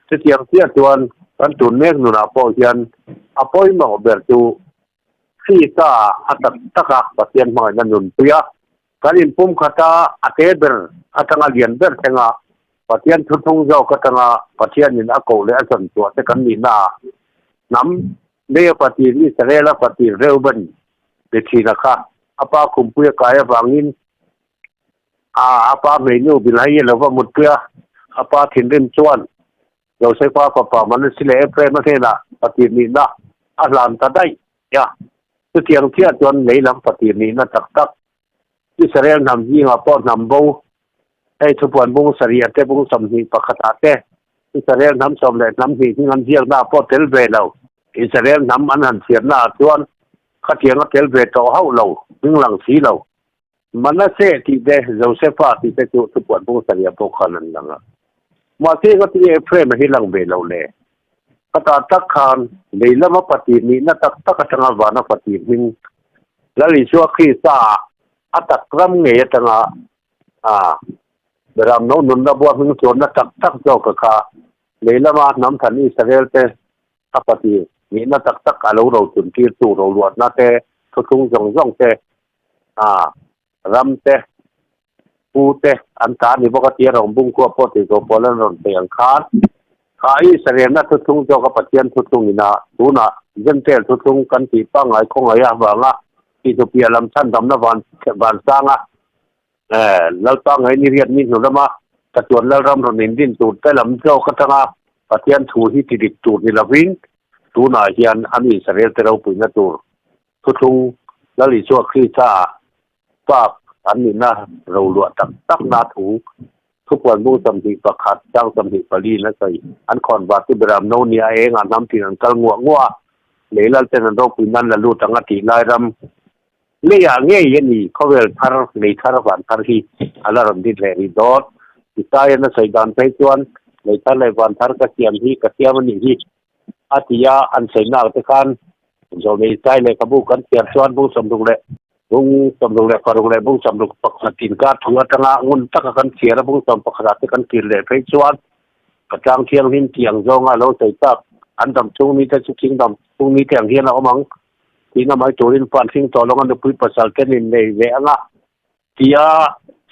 Chutiang chiah chuan kan tun mek nunah pawh hian a pawimawh ber chu Krista a tak taka Pathian hmangaihna nunpui a, kan inpum khata a te ber atanga lian ber thlenga Pathian thuthlung zawk atanga Pathianin a koh leh a zawnchhuah te kan nihnaah hnam Leia patir Israela patir Reuben be thina kha a pa khumpui a kai avangin a a pa hmeinu Bilhai a lo va mutpui a, a pa thinrim chuan Josefa fapa Manase leh Ephraim-a hnenah patir nihna a hlan ta daih a. Chutiang chiah chuan lei lam patir nihna tak tak Israel hnam zingah pawh hnam bo hei thupuan bung sarih te bung 21 ah te Israel hnam 12 hming an ziakna ah pawh tel ve lo. Israel hnam an han chhiarna ah chuan khatiang a tel ve tawh hauh lo, hming lang si lo. Manasseh tih te, Josefa tih te chu thupuan bung sarih ah pawh khan an lang a. Mahse ngatinge Ephraim a hi lang ve lo le? Khatah tak khan lei lama patir nihna tak tak atanga vana patir hming Lal Isua Krista ah a tak ram ngei atanga a Beram no nunna bua hming chuanna tak tak zawk a kha lei lama hnam than Israel te a patir nihna tak tak a lo rochun tirtu roluatna te thuthlung zawng zawng te a ram te pu te an ta ni bawk a tia rawn bung khuap pawh tih zawh pawl an rawn thei ang khan kha Israel-na thuthlung zawk a Pathian thuthlung ina tunah Gentile thuthlung kan tih pangngai khawngaih avanga tihtupiah lam chhandamna van vansanga Lalpa ngaih ni riat ni hnu lama Chatuan Lalram rawn indin tur te lam zawk atanga Pathian thu hi ti dik tur ni lovin tunah hian a mi Israel te ropuina tur thuthlung Lal Isua Krista ah Park an nihna roluah tak takna thu thupuan bung 21 chang 24 in a sawi. An khawn var chu Beram no nia engah hnam tin an kal nguah nguah a, lei lal ten an ropui nan la lut ang a tih lai ram leiah ngei a ni khawvel thar lei thar van thar hi a la rawn dit leh rih dawn. Isaiah a sawi dan phei chuan lei thar leh van thar ka siam hi ka siam a nih hi a ti a, an sawi nak te khan. Zawlnei Sai lehkhabu kan chhiar chuan bung 60 leh bung 66 leh bung 61 inkar thu atanga ngun taka kan chhiar a bung 11 ah te kan kir leh phei chuan ka tlang thianghlim tih ang zawnga lo sawi tak an dam chhung mite chu thing dam chhung mite ang hian a awm ang tihna mai turin fan hring tawh lawnga nupui pasal te nin nei ve anga tia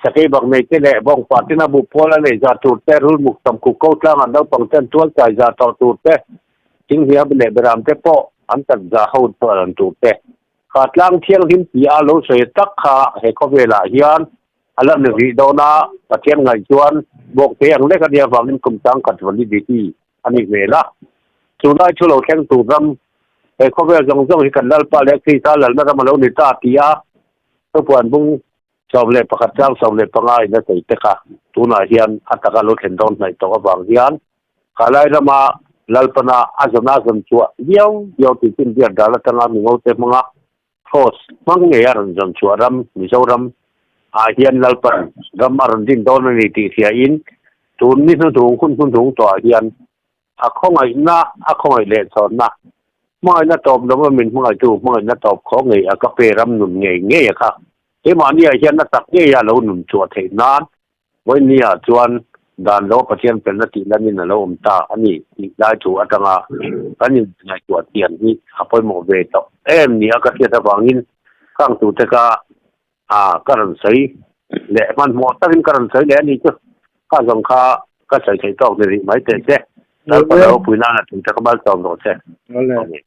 sakei bak nei te leh bawngpa tina bu pawl a nei za tur te rulmuk tam kuk ko tlang an naupang ten tual chai za tawh tur te thinghliam leh beram te pawh an tat za ho an tur te Kha tlang thianghlim ti a lo sawi tak kha he khawvelah hian a la ni rih dawn a, Pathian ngaih chuan bawk te ang lek a nia vangin kum changkhat validity a ni hmel a. Tunlai thu lo thleng tur ram he khawvel zawng zawng hi kan Lalpa leh Krista lalna ram a lo ni ta ti a thupuan bung 11 chang 15 in a sawi te kha tunah hian a taka lo thlen dawn hnaih tawh avang hian Khalai rama Lalpana a zawn a zawn chhuah viau viau tih chin biak dal atanga Mingote hmanga Kraws hmang ngei a rawn zawn chhuah ram Mizoram ah hian Lalpan ram a rawn din dawn a ni tih hriain tun ni hnuhnung hun hnuhnung tawhah hian a khawngaihna a khawngaih leh chhawnna hmangaihna tawp lova min hmangaihtu hmangaihna tawp khaw ngei a ka pe ram nun ngei ngei a kha keimahniah hian a tak ngei a lo nun chhuah theih nan Vawinia chuan dan lo Pathian felna tih lanin a lo awm ta a ni tih lai thu atanga kan inngaihtuah thiam hi a pawimawh ve tawh em ni a ka hriat avangin khang tute kha a ka rawn sawi leh hmanhmawh takin ka rawn sawi leh a ni chu kha zawng kha ka sawi theih tawk ni rih mai teh che. Lalpa lo pui nana thingte ka malsawm rawh che. Amen.